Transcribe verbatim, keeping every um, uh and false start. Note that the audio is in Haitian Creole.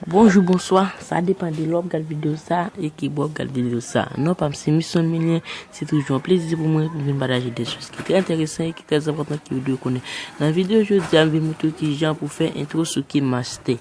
Bonjou, bonswa, sa depann de lè w ap gad videyo sa e ki bò w ap gad videyo sa. Non pa m se Misson Milien, se toujou yon plezi pou mwen pou m vin pataje de chans ki trè enteresan e ki trè enpòtan ke w dwe konnen. Nan videyo jodi a, m vin montre w kijan pou fè entwo sou KineMaster.